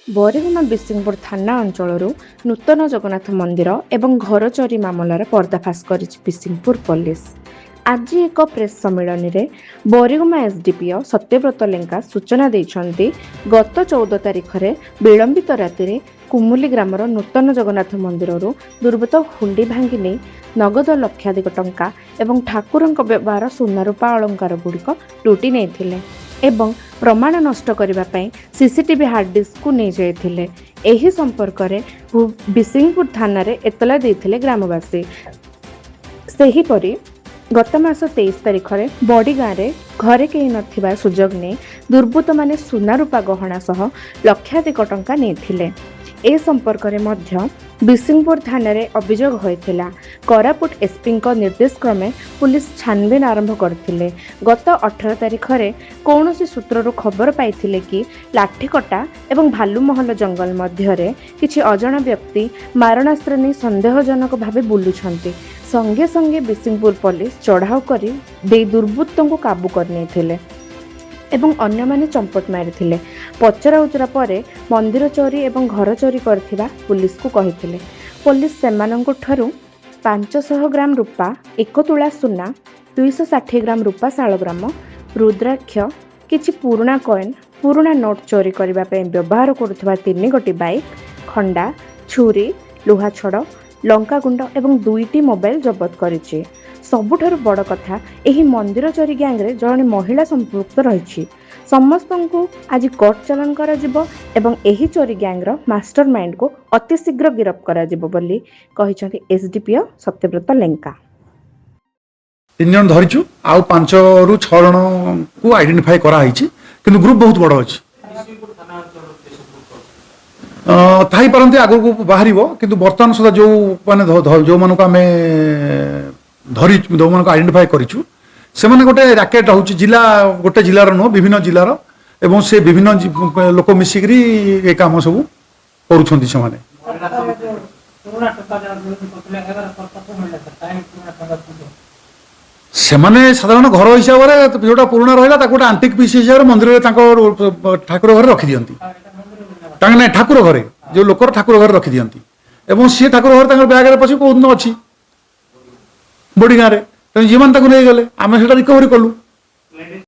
ବରିଗୁମା ବିସିଂପୁର ଥାନା ଅଞ୍ଚଳରୁ ନୂତନ ଜଗନ୍ନାଥ ମନ୍ଦିର ଏବଂ ଘର ଚୋରି ମାମଲାର ପର୍ଦ୍ଦାଫାଶ କରିଛି ବିସିଂପୁର ପୋଲିସ। ଆଜି ଏକ ପ୍ରେସ୍ ସମ୍ମିଳନୀରେ ବରିଗୁମା ଏସ୍ଡିପିଓ ସତ୍ୟବ୍ରତ ଲେଙ୍କା ସୂଚନା ଦେଇଛନ୍ତି, ଗତ 14 ତାରିଖରେ ବିଳମ୍ବିତ ରାତିରେ କୁମୁଲି ଗ୍ରାମର ନୂତନ ଜଗନ୍ନାଥ ମନ୍ଦିରରୁ ଦୁର୍ବୃତ୍ତ ହୁଣ୍ଡି ଭାଙ୍ଗି ନେଇ ନଗଦ ଲକ୍ଷାଧିକ ଟଙ୍କା ଏବଂ ଠାକୁରଙ୍କ ବ୍ୟବହାର ସୁନାରୂପା ଅଳଙ୍କାର ଗୁଡ଼ିକ ଲୁଟି ନେଇଥିଲେ ଏବଂ ପ୍ରମାଣ ନଷ୍ଟ କରିବା ପାଇଁ ସିସିଟିଭି ହାର୍ଡ ଡିସ୍କକୁ ନେଇଯାଇଥିଲେ। ଏହି ସମ୍ପର୍କରେ ବିସିଂପୁର ଥାନାରେ ଏତଲା ଦେଇଥିଲେ ଗ୍ରାମବାସୀ। ସେହିପରି ଗତ ମାସ 23 ତାରିଖରେ ବଡ଼ି ଗାଁରେ ଘରେ କେହି ନଥିବା ସୁଯୋଗ ନେଇ ଦୁର୍ବୃତ୍ତମାନେ ସୁନାରୂପା ଗହଣା ସହ ଲକ୍ଷାଧିକ ଟଙ୍କା ନେଇଥିଲେ। ଏ ସମ୍ପର୍କରେ ମଧ୍ୟ ବିସିଂପୁର ଥାନାରେ ଅଭିଯୋଗ ହୋଇଥିଲା। କୋରାପୁଟ ଏସ୍ପିଙ୍କ ନିର୍ଦ୍ଦେଶ କ୍ରମେ ପୁଲିସ ଛାନଭିନ ଆରମ୍ଭ କରିଥିଲେ। ଗତ 18 ତାରିଖରେ କୌଣସି ସୂତ୍ରରୁ ଖବର ପାଇଥିଲେ କି ଲାଠିକଟା ଏବଂ ଭାଲୁମହଲ ଜଙ୍ଗଲ ମଧ୍ୟରେ କିଛି ଅଜଣା ବ୍ୟକ୍ତି ମାରଣାସ୍ତ୍ର ନେଇ ସନ୍ଦେହଜନକ ଭାବେ ବୁଲୁଛନ୍ତି। ସଙ୍ଗେ ସଙ୍ଗେ ବିସିଂପୁର ପୋଲିସ ଚଢ଼ାଉ କରି ଦେଇ ଦୁର୍ବୃତ୍ତଙ୍କୁ କାବୁ କରିନେଇଥିଲେ ଏବଂ ଅନ୍ୟମାନେ ଚମ୍ପଟ ମାରିଥିଲେ। ପଚରା ଉଚରା ପରେ ମନ୍ଦିର ଚୋରି ଏବଂ ଘର ଚୋରି କରିଥିବା ପୁଲିସକୁ କହିଥିଲେ। ପୋଲିସ ସେମାନଙ୍କ ଠାରୁ 500 ଗ୍ରାମ ରୂପା, 1 ତୁଳା ସୁନା, 260 ଗ୍ରାମ ରୂପା ଶାଳଗ୍ରାମ, ରୁଦ୍ରାକ୍ଷ, କିଛି ପୁରୁଣା କଏନ୍, ପୁରୁଣା ନୋଟ୍ ଚୋରି କରିବା ପାଇଁ ବ୍ୟବହାର କରୁଥିବା ତିନି ଗୋଟି ବାଇକ୍, ଖଣ୍ଡା, ଛୁରୀ, ଲୁହା ଛଡ଼, ଲଙ୍କାଗୁଣ୍ଡ ଏବଂ ଦୁଇଟି ମୋବାଇଲ ଜବତ କରିଛି। ସବୁଠାରୁ ବଡ଼ କଥା, ଏହି ମନ୍ଦିର ଚୋରି ଗ୍ୟାଙ୍ଗରେ ଜଣେ ମହିଳା ସମ୍ପୃକ୍ତ ରହିଛି। ସମସ୍ତଙ୍କୁ ଆଜି କୋର୍ଟ ଚାଲାଣ କରାଯିବ ଏବଂ ଏହି ଚୋରି ଗ୍ୟାଙ୍ଗର ମାଷ୍ଟର ମାଇଣ୍ଡକୁ ଅତି ଶୀଘ୍ର ଗିରଫ କରାଯିବ ବୋଲି କହିଛନ୍ତି ଏସ୍ଡିପିଓ ସତ୍ୟବ୍ରତ ଲେଙ୍କା। ତିନି ଜଣ ଧରିଛୁ, ଆଉ ପାଞ୍ଚରୁ ଛଅ ଜଣକୁ ଆଇଡେଣ୍ଟିଫାଏ କରାହେଇଛି, କିନ୍ତୁ ଗ୍ରୁପ ବହୁତ ବଡ଼ ଅଛି। ଥାଇପାରନ୍ତି, ଆଗକୁ ବାହାରିବ। କିନ୍ତୁ ବର୍ତ୍ତମାନ ସୁଦ୍ଧା ଯେଉଁ ମାନେ ଯେଉଁମାନଙ୍କୁ ଆମେ ଧରି, ଯେଉଁମାନଙ୍କୁ ଆଇଡେଣ୍ଟିଫାଏ କରିଛୁ, ସେମାନେ ଗୋଟେ ରାକେଟ୍ ହେଉଛି। ଜିଲ୍ଲା, ଗୋଟେ ଜିଲ୍ଲାର ନୁହଁ, ବିଭିନ୍ନ ଜିଲ୍ଲାର ଏବଂ ସେ ବିଭିନ୍ନ ଲୋକ ମିଶିକିରି ଏ କାମ ସବୁ କରୁଛନ୍ତି ସେମାନେ। ପୁରୁଣା ଟଙ୍କା ଯାହା କରୁଥିଲେ, 11 ଟଙ୍କା ମିଳିଲା ସାର୍, କାହିଁକି ପୁରୁଣା ଟଙ୍କା ଥିବ? ସେମାନେ ସାଧାରଣ ଘର ହିସାବରେ ଯୋଉଟା ପୁରୁଣା ରହିଲା, ତାକୁ ଗୋଟେ ଆଣ୍ଟିକ୍ ପିସ୍ ହିସାବରେ ମନ୍ଦିରରେ, ତାଙ୍କ ଠାକୁର ଘରେ ରଖିଦିଅନ୍ତି। ତାଙ୍କ ନାଇଁ, ଠାକୁର ଘରେ, ଯୋଉ ଲୋକର ଠାକୁର ଘରେ ରଖିଦିଅନ୍ତି ଏବଂ ସିଏ ଠାକୁର ଘରେ ତାଙ୍କର ବ୍ୟାଗରେ ପଶି କୋଉ ଦିନ ଅଛି ବଡ଼ି ଗାଁରେ। ତେଣୁ ଯେଉଁମାନେ ତାକୁ ନେଇଗଲେ, ଆମେ ସେଇଟା ରିକଭରି କଲୁ।